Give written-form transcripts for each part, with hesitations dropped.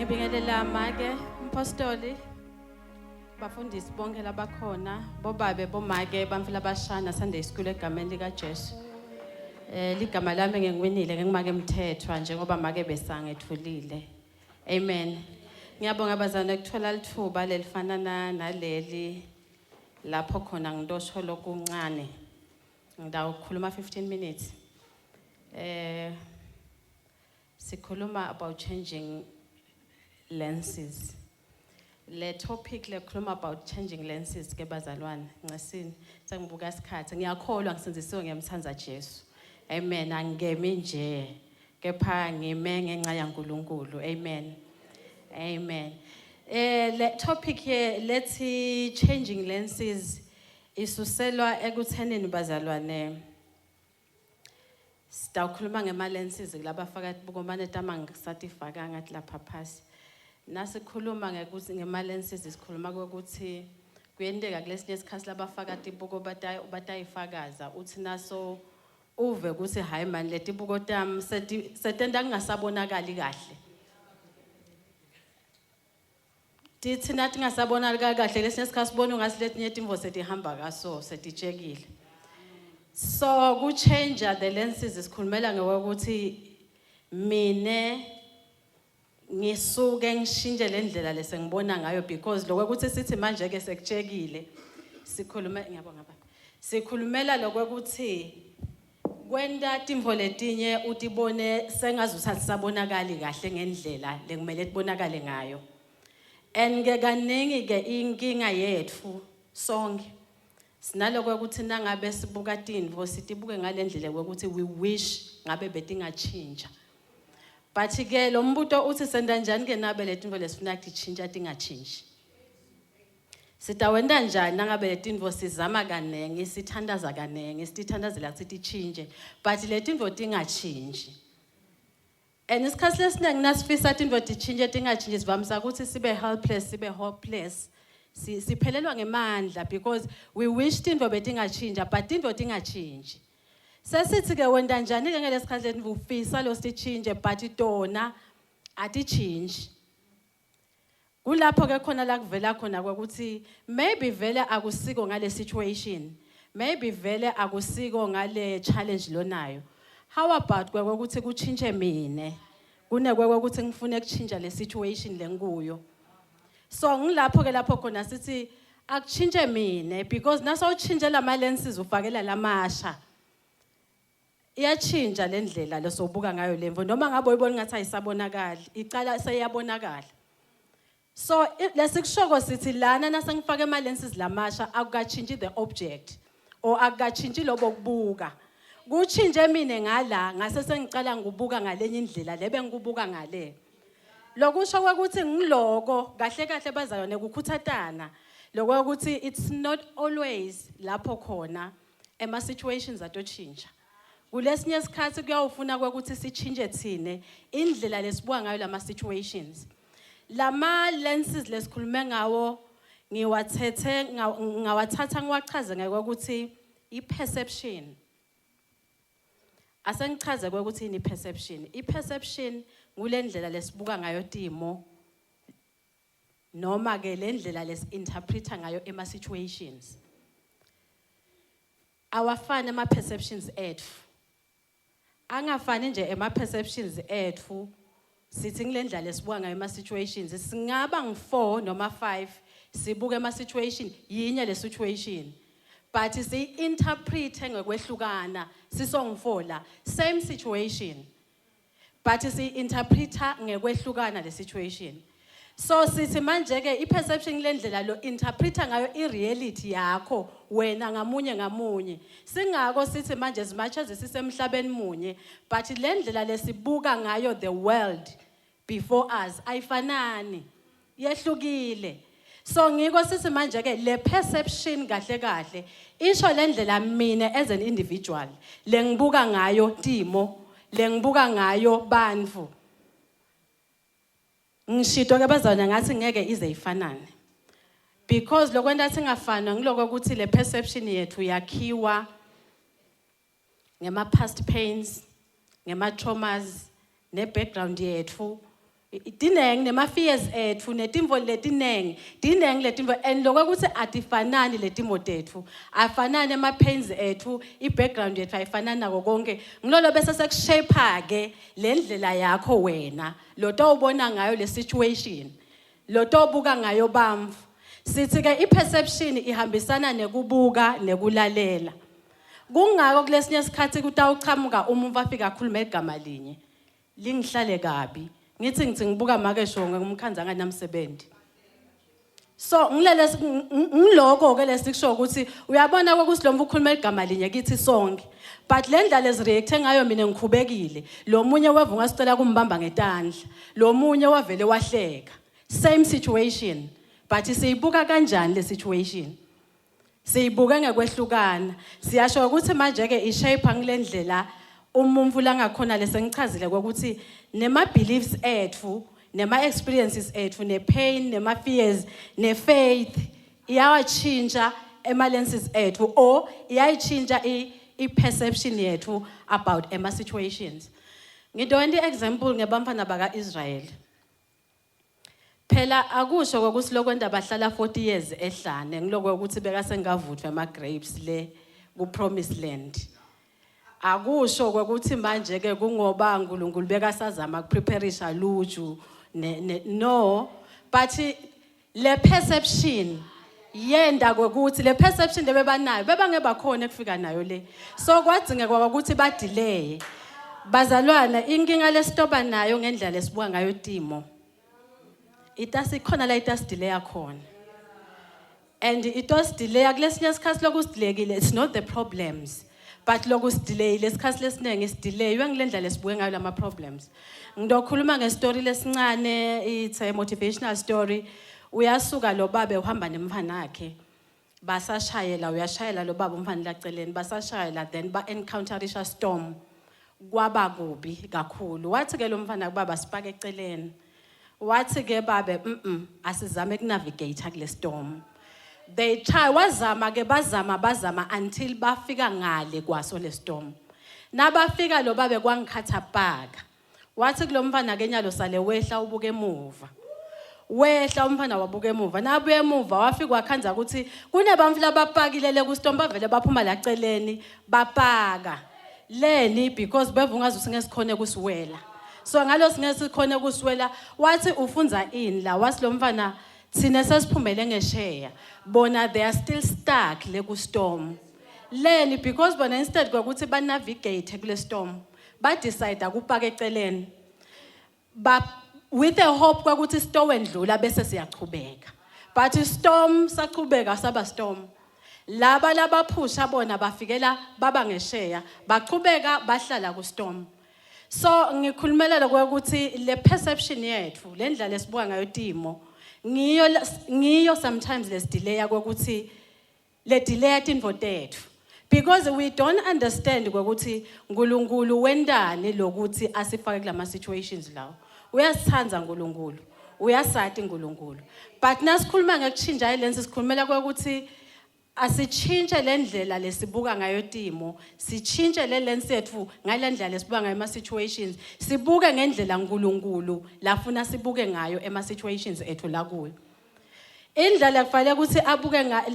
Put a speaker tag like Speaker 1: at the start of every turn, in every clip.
Speaker 1: Ngibingelela make mpostoli, bafundisi bonke labakhona, bobabe, bomake, bamfela abashana Sunday school egameni lika Jesu. Ligama lami nginguWinile, ngingumake Mthethwa njengoba make besangethulile. Amen. Ngiyabonga bazalwane ukuthola lithuba lelifana naleli lapho khona ngitosho lokuncane. Ngidawukhuluma 15 minutes. Sikhuluma about changing lenses. Le topic lekhuluma about changing lenses ke bazalwane, ncisini sengibuka isikhathi, ngiyakholwa ngisindzisiwe, ngiyamthanda Jesu. Amen. Angikemi nje kepha ngime ngenxa yaNkulunkulu. Amen. Amen. Le topic ye lethi changing lenses isuselwa ekuthenini bazalwane, sitawukhuluma ngema lenses kulabafaka bukomane tama ngisatifaka ngathi lapha phasi. Nasikhuluma ngekuthi ngema lenses, sikhuluma ukuthi kuyenteka kulesinye isikhathi labafaka tibuko batayifakaza uthi naso uve ukuthi hayi man, letibuko tami setenta kungasabonakali kahle. Tithi nathi ngasabonakali kahle, lesinye isikhathi sibona ungathi letinye timvo setihamba kaso setitshekile. So ku-change the lenses sikhulumela ngokuthi mine ngisuke ngishintshe le ndlela lesengibona ngayo, because lokho ukuthi sithi manje ke sekutshekile, sikhulume, ngiyabonga baba, sikhulumela lokho ukuthi kwenta timvo letinye utibone sengaze sabonakali kahle ngendlela lekumele tibonakale ngayo. And ke kaningi ke inkinga yethu sonke sinaloko ukuthi nangabe sibuka tintfo sitibuke ngalendlela ukuthi we wish ngabe betingatshintsha, but ke lo mbuto uthi senta njani ke nabe letintfo lesifuna kutichintsha tingatshintshi? Sitawenta njani nangabe letintfo sizama kaningi, sithandaza kaningi, sitithandazela kutsi tichintshe, but letintfo tingatshintshi? And isikhathi lesiningi nasifisa tintfo tichintshe tingatshintshi, sivamisa ukuthi sibe helpless, sibe hopeless, siphelelwa ngemandla because we wish tintfo betingatshintsha but tintfo tingatshintshi. Sesithi ke wenta njani ke ngalesikhathi letintfo ufisa lo sichintshe but tona atitshintshi? Kulapho ke khona la kuvela khona ukuthi maybe vele akusiko ngale situation, maybe vele akusiko ngale challenge lonayo. How about kwekuthi kutshintshe mine kunekweke ukuthi ngifune kutshintsha le situation lengikuyo? So ngilapho ke lapho khona sithi akutshintshe mine, because nasawutshintshe lama lenses ufakela lamasha, iyatshintsha le ndlela lesobuka ngayo lemvo, noma ngabe uyibona ngathi ayisabonakali, icala seyiyabonakala. So lesikushoko sithi lana nasengifake ama lenses lamasha, akukatshintshi the object or akukatshintshi lobo kubuka, kutshintshe mine ngala ngase sengicala ngikubuka ngalenye indlela lebe ngikubuka ngale. Lokusho kwekuthi ngiloko kahle kahle bazalwane kukhuthatana lokho ukuthi it's not always lapho khona ema situations atotshintsha. Kulesinye isikhathi kuyawufuna kwekuthi sitshintshe thine indlela lesibuka ngayo lama situations. Lama lenses lesikhulume ngawo ngiwathethe ngawathatha ngiwachaze ngekuthi i-perception. Asengichaze kwekuthi yini i-perception. I-perception ngule ndlela lesibuka ngayo timo noma ke le ndlela lesi-interpreta ngayo ema-situations. Awafani ama-perceptions ethu, angafani nje ema-perceptions ethu. Sithi ngile ndlela lesibuka ngayo ema-situations, singaba ngu-4 noma 5 sibuke ema-situation yinye le situation, but siyi-interprete ngokwehlukana. Sisongu-4 la, same situation, but siyi-interpreta ngekwehlukana le situation. So sithi manje ke i-perception le ndlela lo interpreta ngayo i-reality yakho wena ngamunye ngamunye. Singako sithi manje as much as sisemhlabeni munye, but le ndlela lesibuka ngayo the world before us ayifanani, yehlukile. So ngiko sithi manje ke le perception kahle kahle isho le ndlela mina as an individual lengibuka ngayo timo, lengibuka ngayo bantfu. Ngishito ke bazalwane ngathi ngeke ize ifanane, because lokwenta singafani ngiloko ukuthi le perception yethu yakhiwa ngema past pains, ngema traumas, ne background yethu. Tinengi nema-fears ethu netimvo letinengi, tinengi letimvo, and lokho ukuthi atifanani letimo tethu, afanani ama-pains ethu, i-background yethu ayifanani nako konke. Ngilolo bese sekushape-ke le ndlela yakho wena lo towubona ngayo le situation, lo towubuka ngayo bamfu. Sithi-ke i-perception ihambisana nekubuka nekulalela. Kungako kulesinye isikhathi kutawuchamuka umuntu afika akhulume igama linye lingihlale kabi, ngithi ngibuka make shonge ngumkhanza anganamsebenzi. So ngilele ngiloko ke lesikusho ukuthi uyabona ukuthi lo mfo ukhuluma igama linye kithi sonke, but le ndlela esireact ngayo, mina ngikhubekile, lo munye weva ungasicela kumbamba ngetandla, lo munye wavele wahleka. Same situation, but siyibuka kanjani le situation? Siyibuke ngekwehlukana. Siyasho ukuthi manje ke ishape ngilendlela umuntu langakhona lesengichazile ukuthi nema beliefs ethu, nema experiences ethu, ne pain, nema fears, ne faith iyawachinja ema lenses ethu or iyayichinja i perception yethu about ema situations. Ngidonda example ngebamfana baka Israel. Phela akusho ukuthi lokwenta bahlala 40 years ehlane ngiloko ukuthi beka sengavuthwa ama grapes le ku promised land. Akusho ukuthi manje ke kungoba uNkulunkulu bekasazama kuprepareisha luju ne, no, but le perception yenda kwekuthi le perception lebebanayo bebangebakhona ekufika nayo le, so kwadzingeka ukuthi badelay. Bazalwana, inkinga lesitoba nayo ngendlela lesibuka ngayo timo itasi khona la itasidelaya khona, and it was delay kulesinye isikhathi. Lokusidilekile, it's not the problems, but lokusidelayile isikhathi lesiningi sidelaywe ngile ndlela esibuke ngayo lama problems. Ngizokhuluma ngestory lesincane, it's a motivational story. Uyasuka lo babe uhamba nemfana wakhe, basashayela, uyashayela lo baba, umfana laceleni, basashayela, then ba encounterisha storm, kwaba kubi kakhulu. Wathi ke lo mfana kubaba, "Sipake eceleni." Wathi ke babe, asizame kunavigate kule storm." They try, wazama ke, bazama, bazama until bafika ngale kwaso le storm. Nabafika lo babe kwangikhatha paka. Wathi kulo mfana ke, "Nyalo sale wehla ubuke emuva." Wehla umfana wabuka emuva. Nabuya emuva wafika wakhanza ukuthi kunebantu labapakile le kustorm, bavele baphuma laceleni bapaka leni because beva ungazi ukuthi ngesikhone kusiwela, so ngalo singeke sikhone kusiwela. Wathi, "Ufunza ini la?" Wathi lo mfana, "Thina sesiphumele ngesheya, bona they are still stuck le ku storm leni because bona instead kwakuthi ba navigate kule storm, ba decide ukupaka eceleni ba with a hope kwakuthi storm endlula bese siyachubeka." But storm sachubeka saba storm. Laba labaphusha bona bafikela baba ngesheya, bachubeka bahlala ku storm. So ngikhulumela lokuthi le perception yethu, le ndlela esibuka ngayo timo, ngiyo sometimes lesidelaya kokuthi le delay tintfo tethu because we don't understand ukuthi uNkulunkulu wendani lokuthi asifake kulama situations lawo. Uyasithanda uNkulunkulu, uyasati uNkulunkulu, but nasikhuluma ngekuchinja ilensi, sikhulumela ukuthi asichintshe le ndlela lesibuka ngayo timo, sichintshe le lens yethu ngale ndlela lesibuka ngayo ema situations, sibuke ngendlela uNkulunkulu lafuna sibuke ngayo ema situations ethu la kuyo. Indlela kufanele ukuthi abuke nga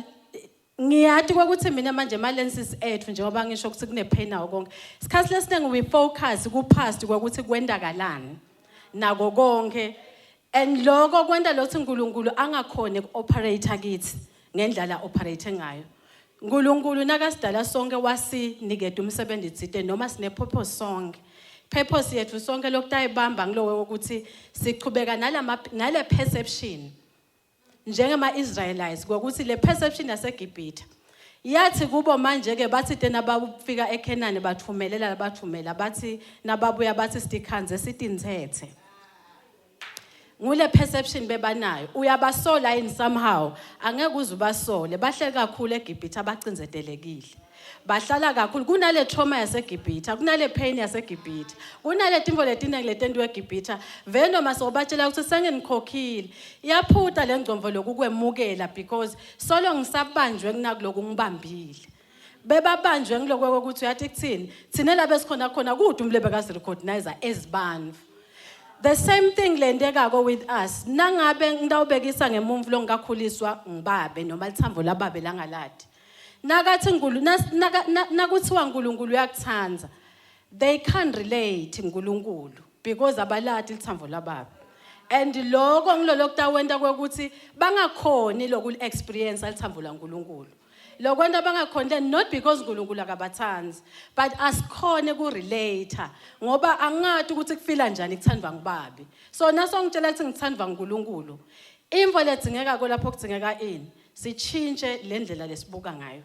Speaker 1: ngiyati ukuthi mina manje ama lenses ethu, njengoba ngisho ukuthi kune pain nawo konke, isikhathi lesiningi we focus ku past kwakuthi kwendakalani nako konke, and lokho kwenta lokuthi uNkulunkulu angakhoni uku-operate kithi ngendlela operate ngayo. uNkulunkulu nakasidala sonke wasiniketa umsebenzi tsite noma sine purpose sonke. Purpose yethu sonke lokutayibamba ngilowo ukuthi sichubeka nalama nale perception njengema-Israelites kwakuthi le perception yaseGibhithe yathi kubo manje ke bathi tena bafika eKenani bathumelela, bathumela, bathi nababuya bathi, "Sitikhanze sitintsetse." Ngule perception bebanayo. Uyabasola yini somehow? Angeke uze ubasole, bahleli kakhulu eGibhithe, abacinzetelekile, bahlala kakhulu kunale trauma yaseGibhithe, kunale pain yaseGibhithe, kunale timvo letiningi letentiwe eGibhithe. Vele noma sobatshela ukuthi senginikhokhile, iyaphuta le ngcomvo lokukwemukela because solo ngisabanjwe kunakuloku ngibambile, bebabanjwe ngiloko ukuthi uyathi kuthini, thina la besikhona khona kude umlebe kazirecognize ezibantu. The same thing lentekako with us. Nangabe ngitawubekisa ngemuntfu longakakhuliswa ngibabe noma litsambo lababe langalati. Nakathi nkulu nakuthiwa uNkulunkulu uyakutsandza, they can't relate uNkulunkulu because abalati litsambo lababe. And lokho ngilolo kutawenta kwekuthi bangakhoni loku experience litsambo laNkulunkulu. Lokwenta bangakhoni then not because uNkulunkulu akabatsandzi, but asikhone ku-relate ngoba angati ukuthi kufila njani kuthandwa ngibabe. So naso ngitshela ukuthi ngithandwa nguNkulunkulu. Intfo ledzingekako lapho kudzingeka ini? Sitshintshe le ndlela lesibuka ngayo.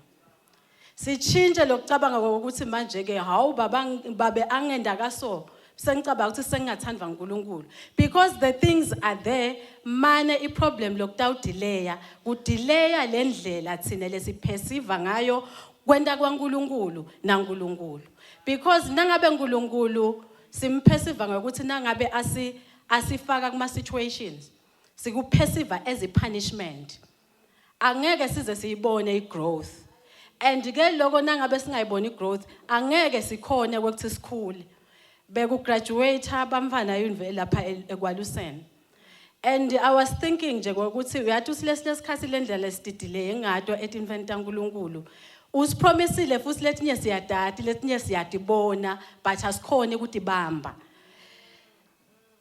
Speaker 1: Sitshintshe lokucabanga kokuthi manje ke, hawu, baba, babe angenda kaso, sengicabanga ukuthi sengingathandwa nguNkulunkulu, because the things are there. Mane iproblem lokutawudelaya kudelaya le ndlela thina lesiperceive ngayo kwenta kwaNkulunkulu naNkulunkulu, because nangabe uNkulunkulu simperceive ngokuthi nangabe asifaka kuma situations, sikuperceive as a punishment, angeke size siyibone igrowth. And ke lokho nangabe singayiboni igrowth, angeke sikhone ukuthi sikhule. Bekugraduate abamfana lapha eKwaluseni, and I was thinking nje ukuthi uyathi usilesi lesikhathi lendlela lesitidile ngato etinfeni taNkulunkulu usipromisile, futhi letinye siyadati, letinye siyatibona, but asikhoni ukutibamba.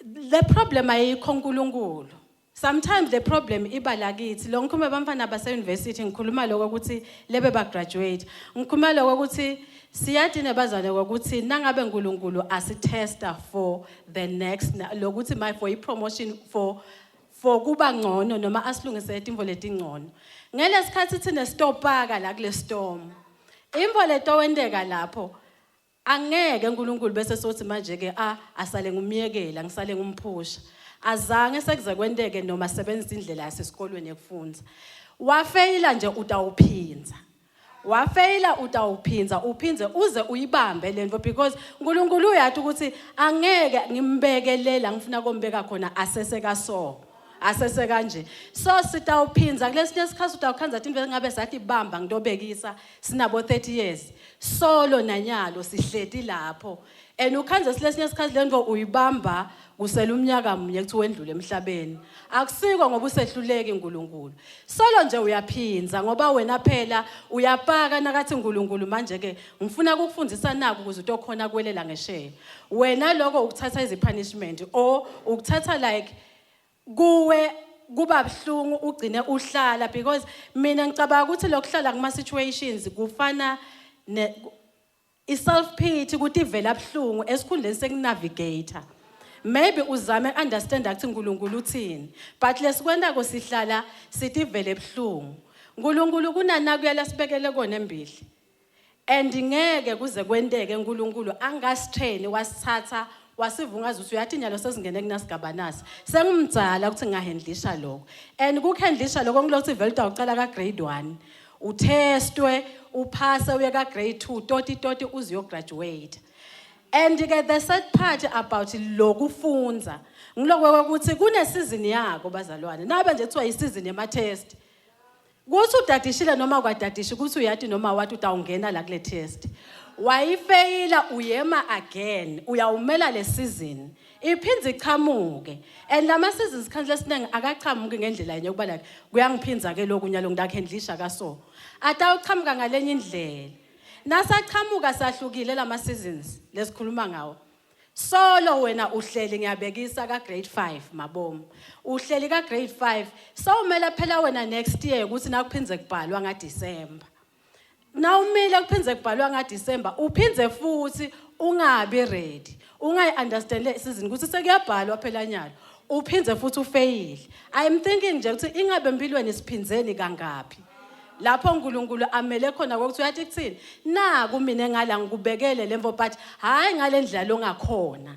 Speaker 1: The problem ayikho uNkulunkulu. Sometimes the problem iba lakithi. Lo ngikhuluma bamfana base university, ngikhuluma lokho ukuthi lebe ba graduate, ngikhuluma lokho ukuthi siyathi nebazane ukuthi nangabe uNkulunkulu asitesta for the next lokuthi my for i-promotion, for kuba ngcono noma asilungisele tintfo letingcono, ngelesikhathi thina sitopaka la kule storm, intfo letowenteka lapho angeke uNkulunkulu bese sothi manje ke asale ngumyekela, ngisale ngumphusha, azange sekuze kwenteke noma sebenzisa indlela yasesikolweni yekufundza. Wafeyila nje, utawuphinza. Wafeyila, utawuphinza, uphindze uze uyibambe lento, because uNkulunkulu uyathi ukuthi angeke ngimbekelela ngifuna kombeka khona asese kaso, asese kanje. So sitawuphinza kulesinye isikhathi, utawukhanza tintfo engabe sathi bamba ngitobekisa sinabo 30 years, solo nanyalo sihleti lapho. And ukhanze silesinye isikhathi lento uyibamba kusela umnyaka munye kuthi wendlule emhlabeni. Akusiko ngoba usehluleki uNkulunkulu, solo nje uyaphinza ngoba wena phela uyapaka nakathi uNkulunkulu manje ke ngifuna ukukufundisa naku ukuze utokhona kwelela ngesheya. Wena lokho ukuthatha as punishment or ukuthatha like kuwe kuba buhlungu, ugcine uhlala, because mina ngicabanga ukuthi lokuhlala kuma situations kufana ne i-self pity, ukuthi ivela buhlungu esikhundleni sekunavigate. Maybe uzame understand ukuthi uNkulunkulu uthini, but lesikwentako sihlala sitivele buhlungu. uNkulunkulu kunanakuya lasibekele kona embili, and ngeke kuze kwenteke uNkulunkulu angasitrain wasithatha wasivungaza ukuthi uyathi nyalo sesingene kunasigaba nasi, sengimdzala ukuthi ngingahandlisha lokho. And kukuhandlisha lokho ngilokuthi vele utawucala ka grade 1, uthestwe, uphase, uye ka grade 2, toti toti uze uyograduate. And ke the sad part about lokufundza ngiloko ukuthi kune season yako, bazalwane. Nabe nje kuthiwa i-season yema test, kuthi udadishile noma kwadadishi, kuthi uyathi noma wathi utawungena la kule test, wayifeyila, uyema again, uyawumela le season iphindze ichamuke. And lama seasons sikhathi lesiningi akachamuki ngendlela yenye kuba like kuyangiphinza ke lokhu nyalo ngidakhendlisha kaso, atawuchamuka ngalenye indlela. Nasachamuka sahlukile lama seasons lesikhuluma ngawo. Solo wena uhleli, ngiyabekisa, ka grade 5 mabomu, uhleli ka grade 5, so umela phela wena next year ukuthi nakuphinze kubhalwa nga December. Nawumile kuphindze kubhalwa nga December, uphindze futhi ungabi ready, ungayi understand le season ukuthi sekuyabhalwa phela nyalo, uphindze futhi ufeyile. I'm thinking nje ukuthi ingabe empilweni siphindzeni kangaphi lapho uNkulunkulu amele khona kokuthi uyathi kuthini, naku mina ngala ngikubekele lemvo, but hayi ngale ndlela ongakhona,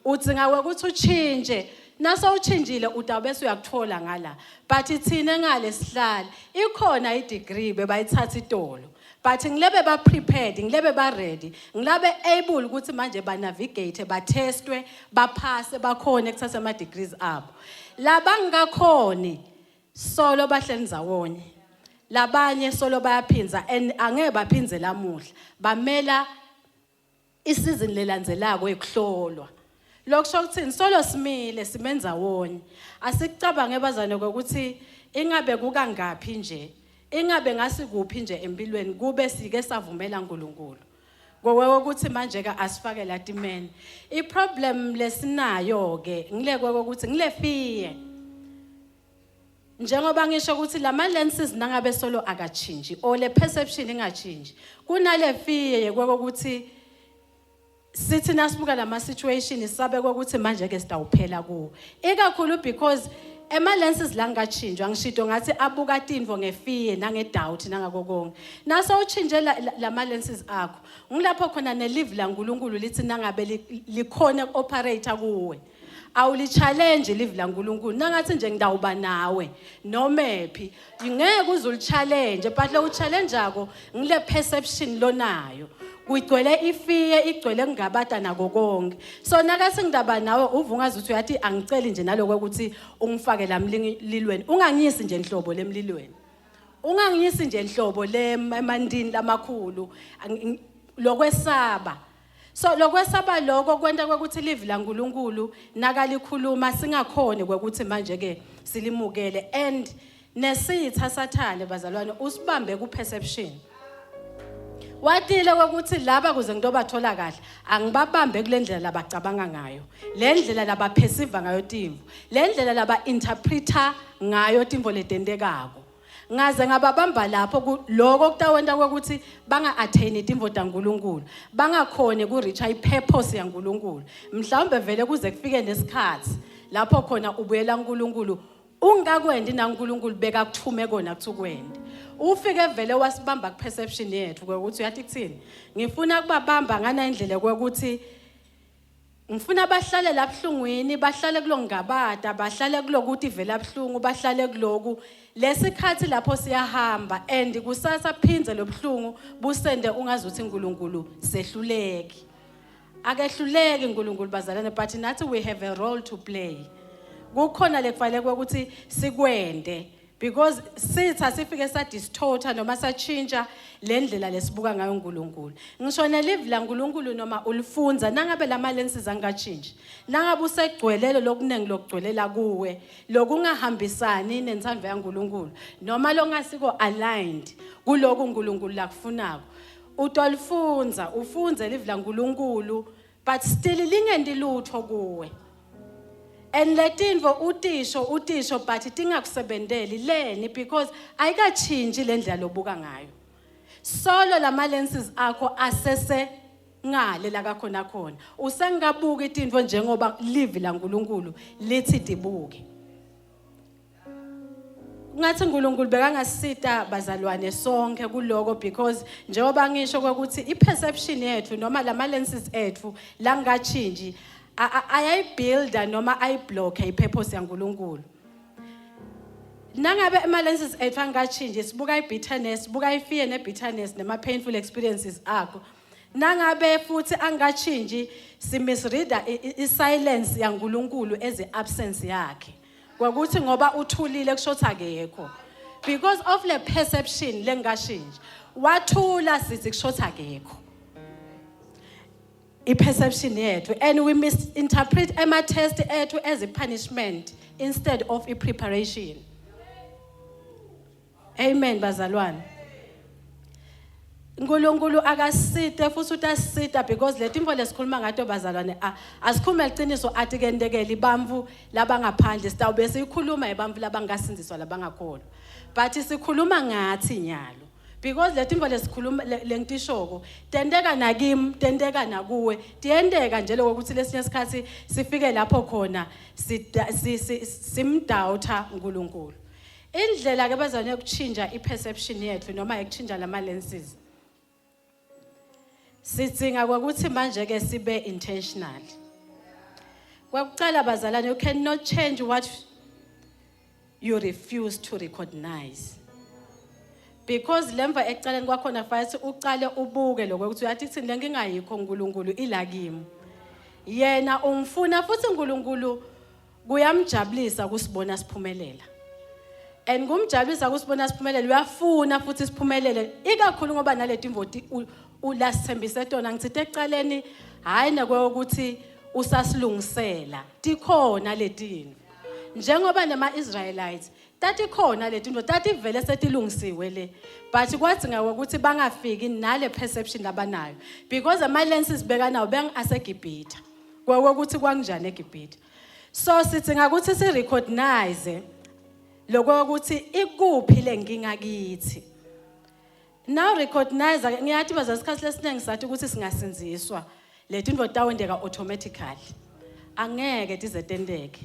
Speaker 1: uthi ngawe ukuthi uchintshe. Naso uchinjile, utawube uyakuthola ngala, but thina ngale sihlala ikhona i-degree bebayithatha itolo, but ngilebe ba prepared, ngilebe ba ready, ngilabe able ukuthi manje ba navigate, ba testwe, baphase, bakhone kuthatha ama degrees abo. Labangakhoni solo bahleli ndzawonye, labanye solo bayaphinza, and angeke baphinze lamuhla, bamela isizini lelandzelako ekuhlolwa. Lokusho ukuthini? Solo simile simenza wonye. Asikucabange bazane ukuthi ingabe kukangaphi nje, ingabe ngasikuphi nje empilweni kube sike savumela uNkulunkulu ngokuthi manje ke asifake latimeni. Iproblem lesinayo ke ngilekwe ukuthi ngilefear, njengoba ngisho ukuthi lama lenses nangabe solo akachinji or le perception ingachinji, kunale fear yekokuthi sithi nasibuka lama situation sabe ukuthi manje ke sitawuphela kuwo, ikakhulu because ema lenses la ngachinjwa. Ngishido ngathi abuka tintfo ngefear nange-doubt nangako konke. Naso uchinje lama lenses akho, ngilapho khona nelive laNkulunkulu lithi nangabe likhona ku-operate kuwe, awuli-challenge live laNkulunkulu. Nangathi nje ngidawuba nawe nomephi, ngeke uze uli-challenge, but lo uchallenge-ako ngile perception lonayo kugcwele ifear, igcwele kungabata nako konke. So nakathi ngidaba nawe, uva ungazi ukuthi uyathi angiceli nje naloko ukuthi ungifake la mlilweni, ungangiyisi nje nhlobo lemlilweni, ungangiyisi nje nhlobo le emandini lamakhulu. Lokwesaba, so lokwesaba lokho kwenta kwekuthi live laNkulunkulu nakalikhuluma singakhoni kwekuthi manje ke silimukele. And nesitha sathane bazalwane usibambe ku perception. Watile ukuthi laba kuze ngitobathola kahle angibabambe kule ndlela labacabanga ngayo, le ndlela labaperceive ngayo timvo, le ndlela laba-interpreta ngayo timvo letentekako. Ngaze ngababamba lapho, lokho kutawenta kwekuthi banga-attain timvo taNkulunkulu, bangakhoni ku-reacha i-purpose yaNkulunkulu. Mhlawumbe vele kuze kufike nesikhathi lapho khona ubuyela kuNkulunkulu ungakwendi naNkulunkulu bekakuthume kona kuthi ukwende. Ufike vele wasibamba ku-perception yethu kwekuthi uyathi kuthini, ngifuna kubabamba ngana indlela kwekuthi ngifuna bahlale labuhlungwini, bahlale kulongabada, bahlale kulokuthi vela buhlungu, bahlale kuloku lesikhathi lapho siyahamba and kusasa phindze lobuhlungu busende ungazuthi uNkulunkulu sehluleki. Akehluleki uNkulunkulu bazalwane, but nathi we have a role to play. Kukhona lekufanele ukuthi sikwende because sitha sifike sadistorta noma sachintsha le ndlela lesibuka ngayo uNkulunkulu. Ngisho nelive laNkulunkulu noma ulifunza, nangabe lama lenses angakachintshi, nangabe usegcwelele lokuningi lokugcwelela kuwe lokungahambisani nentsandvo yaNkulunkulu noma longasiko aligned kuloku uNkulunkulu lakufunako, utolifunza ufunze live laNkulunkulu but still lingenti lutho kuwe. And letinvo utisho utisho but tingakusebenteli leni because ayikachintshi le ndlela lobuka ngayo. Solo lama lenses akho asese ngale la kakhona khona, usengabuka itinto njengoba live laNkulunkulu lithi tibuke. Ngathi uNkulunkulu bekangasita bazalwane sonke kuloko because njengoba ngisho ukuthi i-perception yethu noma lama lenses ethu langachinji ayayibuilda noma ayiblocka i-purpose yaNkulunkulu. Nangabe ama lenses ethu angachinji, sibuka i-bitterness, sibuka i-fear ne-bitterness nema-painful experiences akho. Nangabe futhi angachinji, simisreada i-silence yaNkulunkulu as i-absence yakhe, kwakuthi ngoba uthulile kusho ukuthi akekho because of le perception lengashinji. Wathula, sithi kusho ukuthi akekho, i-perception yethu. And we misinterpret ama-test ethu as a punishment instead of a preparation. Amen bazalwane. uNkulunkulu akasite futhi utasita because letimfo lesikhuluma ngato bazalwane asikhulume iqiniso athi kentekeli bamvu labangaphandle. Sitawube siyikhuluma ebantfu labangasindziswa, labangakholwa, but sikhuluma ngathi nyalo because letimfo lesikhuluma lengitishoko tenteka nakim, tenteka nakuwe, tiyenteka nje lokuthi lesinye isikhathi sifike lapho khona simdoubta uNkulunkulu. Indlela ke bazalwane yokuchinja i-perception yethu noma yokuchinja lama lenses, sidzinga ukuthi manje ke sibe intentional. Kwakucala bazalwane, you cannot change what you refuse to recognize because lemva ekucaleni kwakhona fanele ucale ubuke lokho ukuthi uyathi kuthini le ngingayikho uNkulunkulu ila kimi. Yena ungifuna futhi uNkulunkulu kuyamjabulisa kusibona siphumelela and kumjabulisa kusibona siphumelela. Uyafuna futhi siphumelele, ikakhulu ngoba naleti mvoti ulasithembise tona. Ngitsite ekucaleni, hhayi nekwe ukuthi Usasilungisela. Tikhona letintfo. Njengoba nema-Israelites tatikhona letinto, tativele setilungisiwe le, but kwadzinga ukuthi bangafiki nale perception labanayo, because ama-lenses bekanawo bengaseGibhithe, kwekokuthi kwakunjani eGibhithe. So sidzinga ukuthi si-recognize lokokuthi ikuphi le nkinga kithi. Now recognize, ngiyathi baza isikhathi lesiningi sathi ukuthi singasinziswa, letinto tawenteka automatically. Angeke tize tenteke.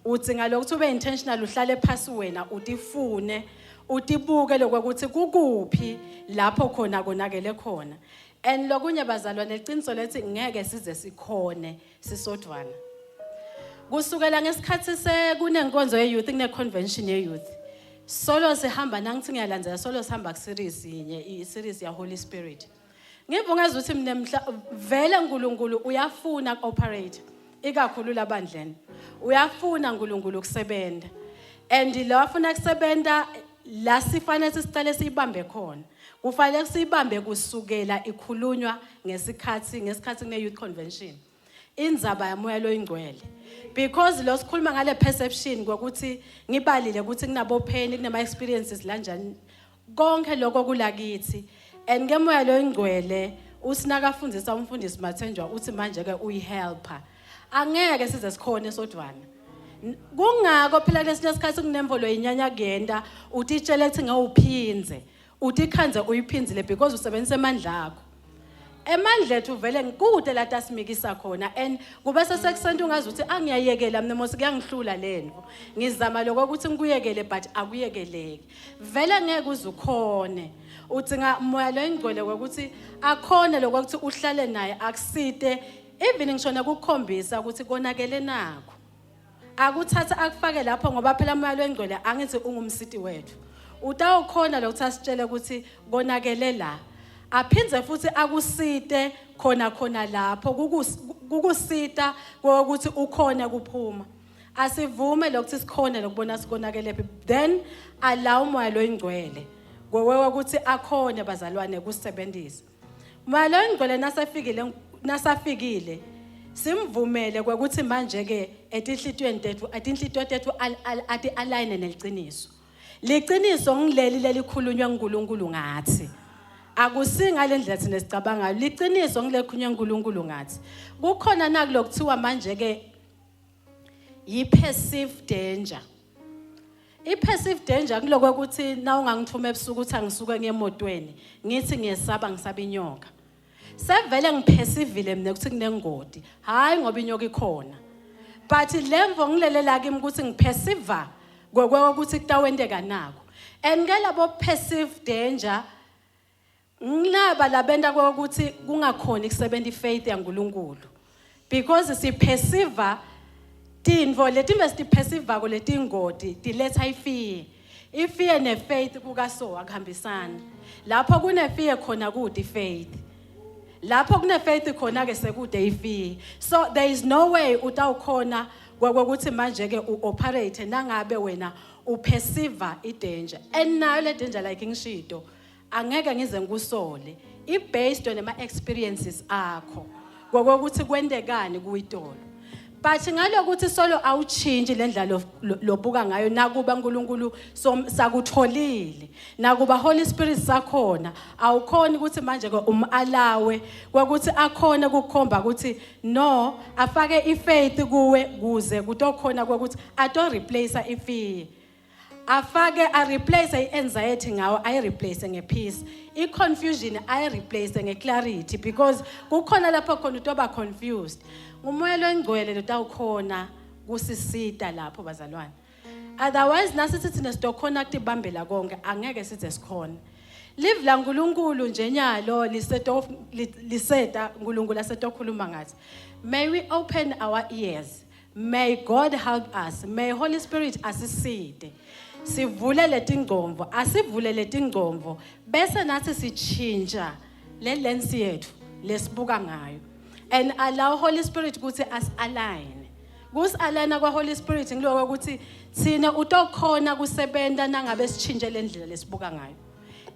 Speaker 1: Udzinga lokuthi ube intentional, uhlale phasi wena, utifune, utibuke lokuthi kukuphi lapho khona konakele khona. And lokunye bazalwane, liqiniso lethi ngeke size sikhone sisodvwana. Kusukela ngesikhathi sekunenkonzo ye-youth, kune-convention ye-youth, solo sihamba, nangithi ngiyalandzela, solo sihamba ku-series yinye, i-series ya-Holy Spirit. Ngiva ukuthi mina mhla vele uNkulunkulu uyafuna ku-operate, ikakhulu labandleni uyafuna uNkulunkulu ukusebenza, and lo afuna kusebenza la sifanele sicale siyibambe khona, kufanele siyibambe kusukela ikhulunywa ngesikhathi kune-youth convention, indzaba yaMoya loyiNgcwele, because lo sikhuluma ngale perception kokuthi ngibalile ukuthi kunabo pain, kunama experiences lanjani, konke lokho kulakithi. And ke Moya loyiNgcwele usinakafundisa umfundisi Mathenjwa, uthi manje ke uyihelper. Angeke size sikhone sodvwana. Kungako phela lesinye isikhathi kunemvolo inyanya kuyenta utitshele ukuthi ngewuphinze, utikhandze uyiphinzile, because usebenzisa emandla akho. Emandla ethu vele ngikude la tasimikisa khona, and kube sesekusenta ungazi ukuthi angiyayekela mina mos, kuyangihlula lento. Ngizama lokho ukuthi ngikuyekele, but akuyekeleki vele, ngeke uze ukhone. Udzinga Moya loyiNgcwele ukuthi akhone lokho ukuthi uhlale naye, akusite, even ngisho nakukhombisa ukuthi konakele nakho, akuthatha akufake lapho, ngoba phela Moya loyiNgcwele angithi ungumsiti wethu, utawukhona lokuthi asitshele ukuthi konakele la, aphindze futhi akusite khona khona lapho kukusita kokuthi ukhona kuphuma. Asivume lokuthi sikhone lokubona sikonakele phi, then allow Moya loyiNgcwele kwewe ukuthi akhone bazalwane kusebenzisa. Moya loyiNgcwele nasafikile, simvumele kwekuthi manje ke etinhlitiyweni tethu, atinhlitiyo tethu ati align neliciniso. Liciniso ngileli lelikhulunywa nguNkulunkulu ngathi, akusinga le ndlela thina sicabangayo. Liciniso ngilelikhulunywa nguNkulunkulu ngathi. Kukhona nakulokuthiwa manje ke yi-perceived danger. I-perceived danger kuloko ukuthi na ungangithuma ebusuku ukuthi angisuke ngemotweni, ngithi ngiyesaba, ngisaba inyoka, sevele ngiperceivile mina ukuthi kunengodi, hayi ngoba inyoka ikhona, but lemvo ngilelela kimi ukuthi ngiperceive ukuthi kutawenteka nako. And ke labo perceived danger ngilaba labenta ukuthi kungakhoni kusebenza ifaith yaNkulunkulu, because siperceive tintfo letinto esitiperceivako letingoti tiletha ifear. Ifear nefaith kukaso akuhambisani. Lapho kunefear khona kude ifaith, lapho kune-faith khona-ke sekude ifear. So there is no way utawukhona kokuthi manje-ke u-operate nangabe wena uperceive i-danger. And nayo le danger, like ngishito, angeke ngize ngikusole, i-based on ama-experiences akho kokuthi kwentekani kuyitolo. But ngalokuthi solo awuchintshi le ndlela lobuka ngayo, nakuba uNkulunkulu sakutholile, nakuba Holy Spirit sakhona, awukhoni ukuthi manje ke umalawe kwakuthi akhona ukukhomba ukuthi no, afake ifaith kuwe kuze kutokhona ukuthi ato replace ifear, afake a replace i-anxiety ngawo, ayi-replace nge-peace, i-confusion ayi-replace nge-clarity, because kukhona lapho khona utoba confused. NguMoya loyiNgcwele lotawukhona kusisita lapho bazalwane. Otherwise nasithi thina sitokhona kutibambela konke, angeke size sikhona. Live laNkulunkulu nje nyalo liseto liseta uNkulunkulu asetokhuluma ngathi. May we open our ears. May God help us. May Holy Spirit asiside, sivule letingcondvo, asivule letingcondvo, bese nathi sichinja le lens yethu lesibuka ngayo, and allow Holy Spirit ukuthi as align. Kusi-aligna kwa-Holy Spirit ngiloko ukuthi thina utokhona kusebenta nangabe sichinje le ndlela lesibuka ngayo.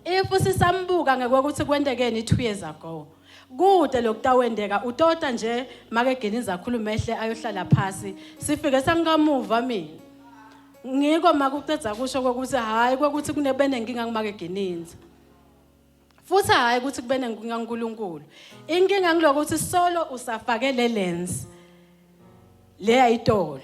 Speaker 1: If sisambuka ngekokuthi kwentekeni 2 years ago, Kude lokutawendeka utota nje make Ginindza akhulume ehle ayohlala phasi, sifike sangikamuva mina. Ngiko makucedza kusho kokuthi hayi kwekuthi kunebenenkinga kumake Ginindza. Futhi hayi ukuthi kube nenkinga kuNkulunkulu. Inkinga ngilokuthi solo usafake le lens leya itolo.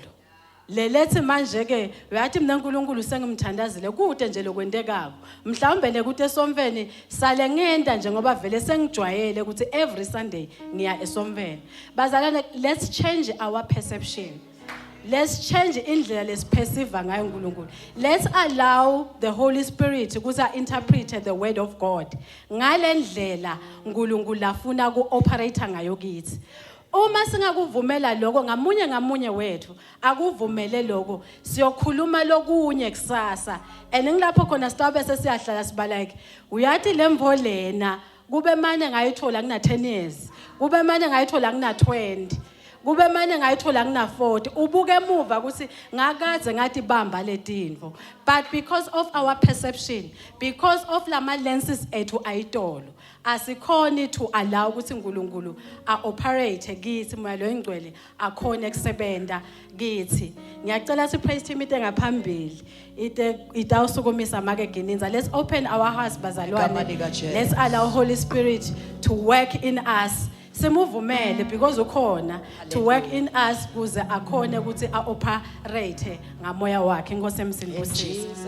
Speaker 1: Lelethi manje ke uyathi mina uNkulunkulu sengimthandazile, kude nje lokwentekako. Mhlawumbe nekuthi esomfeni sale ngenda nje ngoba vele sengijwayele ukuthi every Sunday ngiya esomfeni. Bazalwane, let's change our perception. Let's change indlela lesiperceive ngayo uNkulunkulu. Let's allow the Holy Spirit ukuthi interpret the word of God ngale ndlela uNkulunkulu afuna ku-operate ngayo kithi. Uma singakuvumela lokho, ngamunye ngamunye wethu akuvumele lokho, siyokhuluma lokunye kusasa. And ngilapho khona sitabe sesiyahlala siba like, uyathi lemvo lena kube mane ngayithola kuna 10 years, kube mane ngayithola kuna 20, kube mane ngayithola kuna 40. Ubuke emuva ukuthi ngakadze ngathi bamba letinvo, but because of our perception, because of lama lenses ethu ayitolo, asikhoni to allow ukuthi uNkulunkulu a-operate kithi, Moya loyingcwele akhone kusebenta kithi. Ngiyacela si praise team ite ngaphambili, ite itawusukumisa make Ginindza. Let's open our hearts, bazalwane.
Speaker 2: Igama likaJesu.
Speaker 1: Let's allow Holy Spirit to work in us. Simuvumele because ukhona to work in us kuze akhone ukuthi a-operate ngamoya wakhe. Inkosi emsini.
Speaker 2: In Jesus.